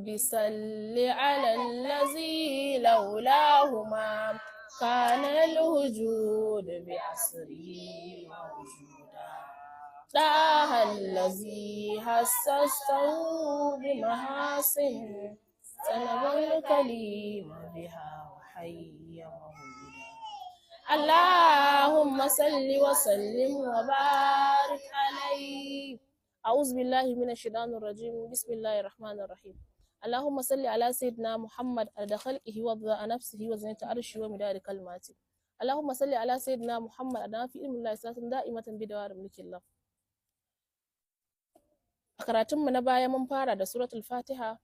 رب صل على الذي لولاهما كان الوجود بعصره موجودا. طه الذي حسسته بمحاسن سلم الكليم بها وحي مهودا. اللهم صل وسلم وبارك عليه. أعوذ بالله من الشيطان الرجيم. بسم الله الرحمن الرحيم. اللهم صل على سيدنا محمد عدد خلقه ورضاء نفسه وزنة عرشه ومداد كلماته. اللهم صل على سيدنا محمد عدد ما في علم الله صلاة دائمة بدوام ملك الله. A karatunmu na baya mun fara da Suratul Fatiha,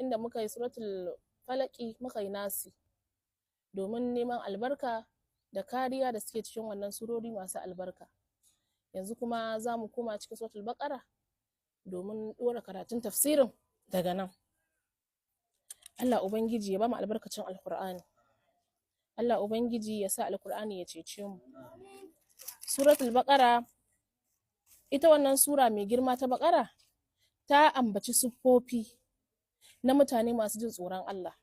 inda muka yi Suratul Falaki, muka yi Nasi, domin neman albarka da kariya da suke cikin wannan surori masu albarka. Yanzu kuma za mu koma cikin Suratul Baqara domin ɗora karatun tafsirin daga nan. Allah Ubangiji ya bamu albarkacin Alkur'ani. Allah Ubangiji ya sa Alkur'ani ya cece mu. Suratul Baqara, ita wannan sura mai girma ta Baqara, ta ambaci siffofi na mutane masu jin tsoron Allah.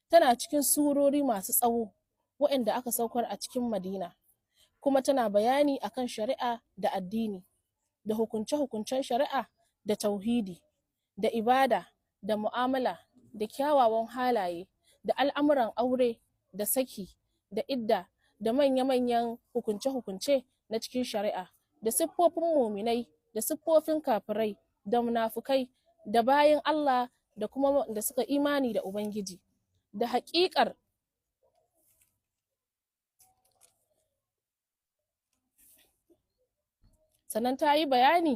Tana cikin surori masu tsawo waɗanda aka saukar a cikin Madina, kuma tana bayani akan shari'a da addini, da hukunce-hukuncen shari'a, da tauhidi, da ibada, da mu'amala, da kyawawan halaye, da al'amuran aure da saki da idda, da manya-manyan hukunce-hukunce na cikin shari'a, da siffofin muminai, da siffofin kafirai, da munafukai, da bayin Allah, da kuma da suka imani da Ubangiji, da haƙiƙar sannan ta yi bayani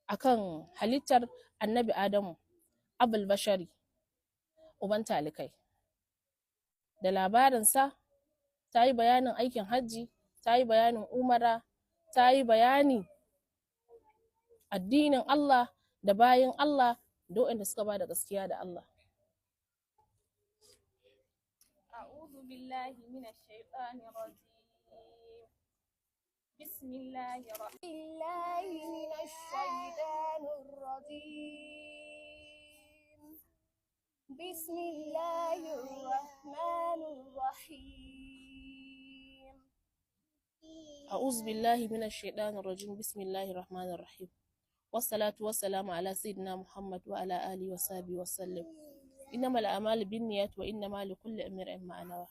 akan halittar Annabi Adamu, Abul Bashari, uban talikai, da labarinsa. Ta yi bayanin aikin hajji, ta yi bayanin umara, ta yi bayani addinin Allah da bayin Allah da waɗanda suka ba da gaskiya da Allah. أعوذ بالله من الشيطان الرجيم. بسم الله الرحمن بالله من الشيطان الرجيم. بسم الله الرحمن الرحيم. أعوذ بالله من الشيطان الرجيم. بسم الله الرحمن الرحيم، والصلاة والسلام على سيدنا محمد وعلى آله وصحبه وسلم. إنما الأعمال بالنيات وإنما لكل امرئ ما نوى.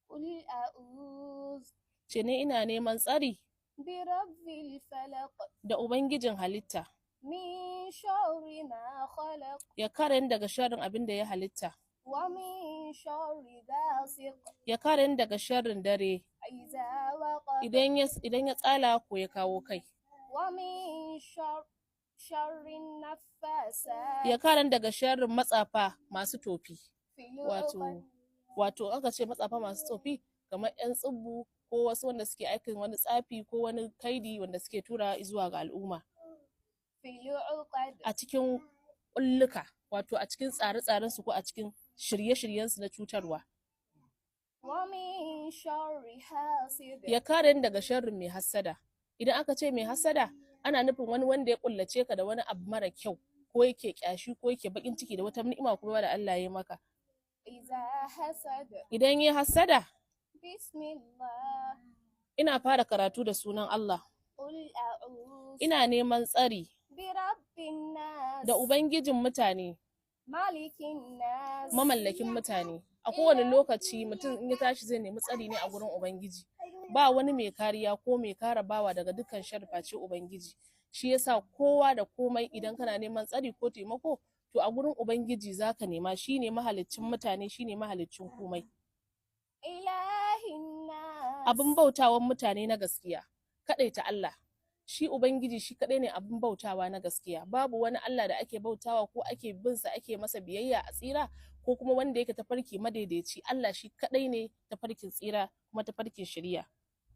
قل أعوذ Ce ne ina neman tsari برب الفلق da Ubangijin halitta من شر ما خلق ya kare ni daga sharrin abin da ya halitta ومن شر غاسق ya kare ni daga sharrin dare إذا وقب idan ya tsala ko ya kawo kai ومن شر النفاثات ya kare ni daga sharrin matsafa masu tofi. في Wato العقد. Wato aka ce matsafa masu tofi kamar 'yan tsibbu ko wasu wanda suke aikin wani tsafi ko wani kaidi wanda suke tura zuwa ga al'umma. في العقد. A cikin ƙulluka, wato a cikin tsare-tsarensu ko a cikin shirye-shiryensu na cutarwa. ومن شر حاسد Ya kare ni daga sharrin mai hassada. Idan aka ce mai hassada, ana nufin wani wanda ya kullace ka da wani abu mara kyau, ko yake kyashi, ko yake bakin ciki da wata ni'ima kuma da Allah ya yi maka. إذا حسد. Idan ya hassada. بسم الله. Ina fara karatu da sunan Allah. قل أعوذ Ina neman tsari برب الناس da Ubangijin mutane, ملك الناس mamallakin mutane. A kowane lokaci mutum in ya tashi zai nemi tsari ne a gurin Ubangiji. Ba wani mai kariya ko mai kare bawa daga dukkan sharri face Ubangiji. Shi yasa kowa da komai, idan kana neman tsari ko taimako, to a gurin Ubangiji zaka nema. Shine mahaliccin mutane, shine mahaliccin komai. إله الناس Abin bautawan mutane na gaskiya, kaɗaita Allah. Shi Ubangiji shi kaɗai ne abin bautawa na gaskiya. Babu wani Allah da ake bautawa ko ake bin sa, ake masa biyayya a tsira, ko kuma wanda yake tafarki madaidaici. Allah shi kaɗai ne tafarkin tsira kuma tafarkin shiriya.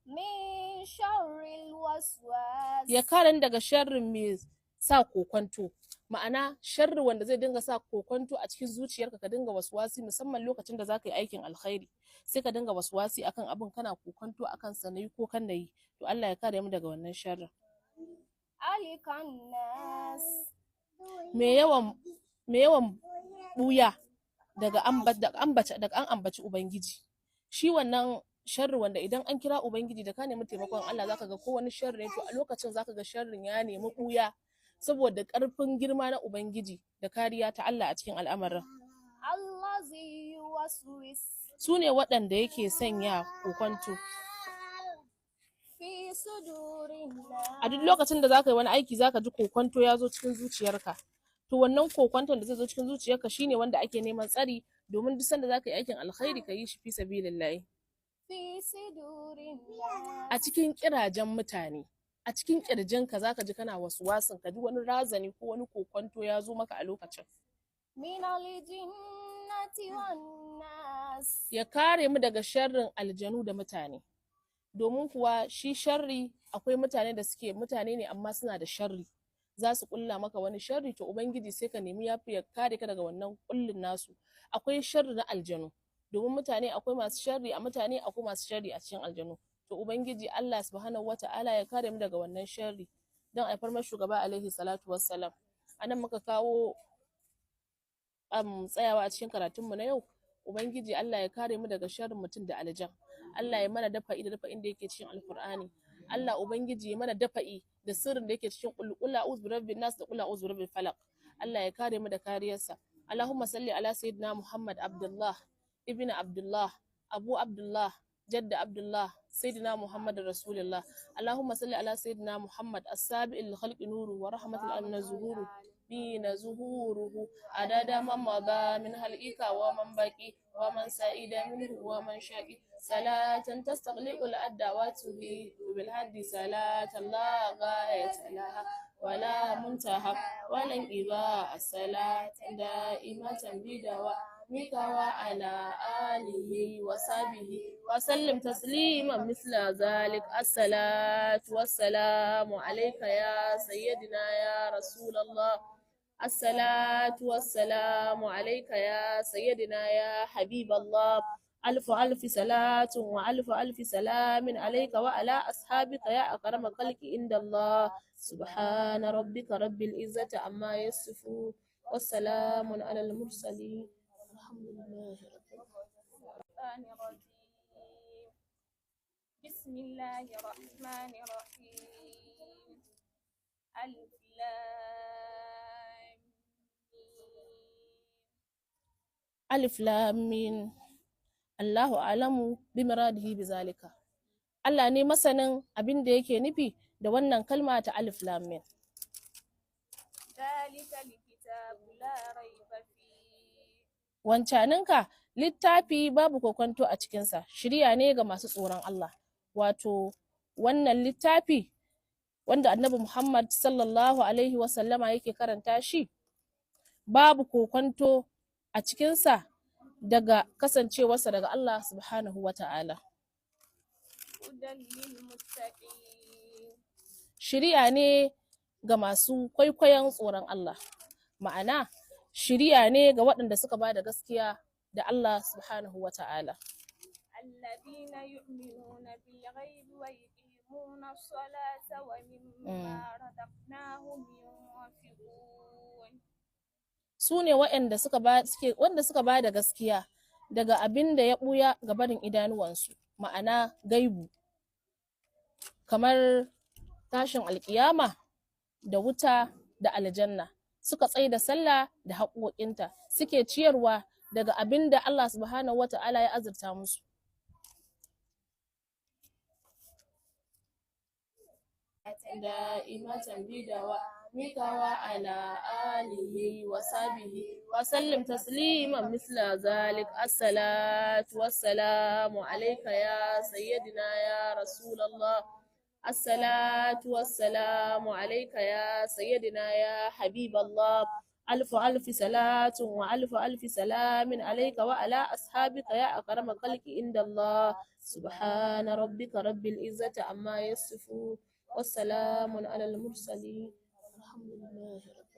من شر الوسواس Ya kare ni daga sharrin mai sa kokwanto, ma'ana sharri wanda zai dinga sa kokwanto a cikin zuciyarka, ka dinga waswasi, musamman lokacin da zaka yi aikin alkhairi, sai ka dinga waswasi akan abin, kana kokwanto akan sa, nayi ko kan nayi. To Allah ya kare mu daga wannan sharrin. ملك الناس. Mai yawan mai yawan buya daga daga an ambaci Ubangiji. Shi wannan sharri wanda idan an kira Ubangiji da ka nemi taimakon Allah, zaka ga ko wani sharri ne, to a lokacin zaka ga sharrin ya nemi buya saboda karfin girma na Ubangiji da kariya ta Allah a cikin al'amarin. الذي يوسوس Su ne waɗanda yake sanya kokwanto في صدور الناس. A duk lokacin da zaka yi wani aiki, zaka ji kokwanto ya zo cikin zuciyarka. To wannan kokwanton da zai zo cikin zuciyarka shine wanda ake neman tsari, domin duk sanda zaka yi aikin alkhairi, ka yi shi fi sabilillahi. في صدور الناس. A cikin kirajen mutane, a cikin kirjinka zaka ji kana waswasin, ka ji wani razani ko wani kokwanto ya zo maka a lokacin. من الجنة والناس. Ya kare mu daga sharrin aljanu da mutane, domin kuwa shi sharri, akwai mutane da suke mutane ne amma suna da sharri, za su kulla maka wani sharri. To Ubangiji sai ka nemi yafi ya kare ka daga wannan kullin nasu. Akwai sharri na aljanu, domin mutane akwai masu sharri a mutane, akwai masu sharri a cikin aljanu. To Ubangiji Allah Subhanahu wata'ala ya kare mu daga wannan sharri don alfarmar shugaba alaihi salatu wassalam. Anan muka kawo tsayawa a cikin karatunmu na yau. Ubangiji Allah ya kare mu daga sharrin mutum da aljan. Allah ya mana dafa'i da dafa'in da yake cikin Alkur'ani. Allah Ubangiji ya mana dafa'i da sirrin da yake cikin qul a'udhu birabbin nas da qul a'udhu birabbil falaq. Allah ya kare mu da kariyarsa. Allahumma salli ala sayyidina Muhammad, Abdullah ibn Abdullah, Abu Abdullah, Jadda Abdullah, sayyidina Muhammad Rasulullah. Allahumma salli ala sayyidina Muhammad as-sabi'il khalqi nuru wa rahmatul alamin zuhuru بين ظهوره عدد من مضى من خلقك ومن بقي ومن سئد منه ومن شقي، صلاة تستغلق الأدوات به بالهد، صلاة لا غاية لها ولا منتهى ولا انقضاء، الصلاة دائمة بدوامك وعلى آله وصحبه وسلم تسليما مثل ذلك. الصلاة والسلام عليك يا سيدنا يا رسول الله. الصلاة والسلام عليك يا سيدنا يا حبيب الله. ألف ألف صلاة وألف ألف سلام عليك وعلى أصحابك يا أكرم الخلق عند الله. سبحان ربك رب العزة عما يصفون والسلام على المرسلين، الحمد لله رب الشيطان الرجيم. بسم الله الرحمن الرحيم. ألف لام ميم. ألف لام ميم، Allahu a'lamu bi muradihi bi zalika. Allah ne masanin abin da yake nufi da wannan kalma ta alif lam mim. ذلك الكتاب لا ريب فيه. Wancaninka littafi babu kokonto a cikinsa, shiriya ne ga masu tsoron Allah. Wato wannan littafi wanda Annabi Muhammad sallallahu alaihi wasallama yake karanta shi, babu kokonto a cikinsa daga kasancewarsa daga Allah Subhanahu wa ta'ala. هدى للمتقين. Shiriya ne ga masu kwaikwayon tsoron Allah, ma'ana shiriya ne ga waɗanda suka ba da gaskiya da Allah Subhanahu wa ta'ala. الذين يؤمنون بالغيب ويقيمون الصلاة ومما رزقناهم ينفقون. Su ne waɗanda suka ba suke wanda suka ba da gaskiya daga abin da ya ɓuya ga barin idanuwansu, ma'ana gaibu, kamar tashin alkiyama da wuta da aljanna, suka tsai da sallah da haƙoƙinta, suke ciyarwa daga abin da Allah Subhanahu wa ta'ala ya azurta musu. دائمة بدوامك وعلى آله وصحبه وسلم تسليما مثل ذلك. الصلاة والسلام عليك يا سيدنا يا رسول الله. الصلاة والسلام عليك يا سيدنا يا حبيب الله. ألف ألف صلاة وألف ألف سلام عليك وعلى أصحابك يا أكرم الخلق عند الله. سبحان ربك رب العزة عما يصفون والسلام على المرسلين، الحمد لله رب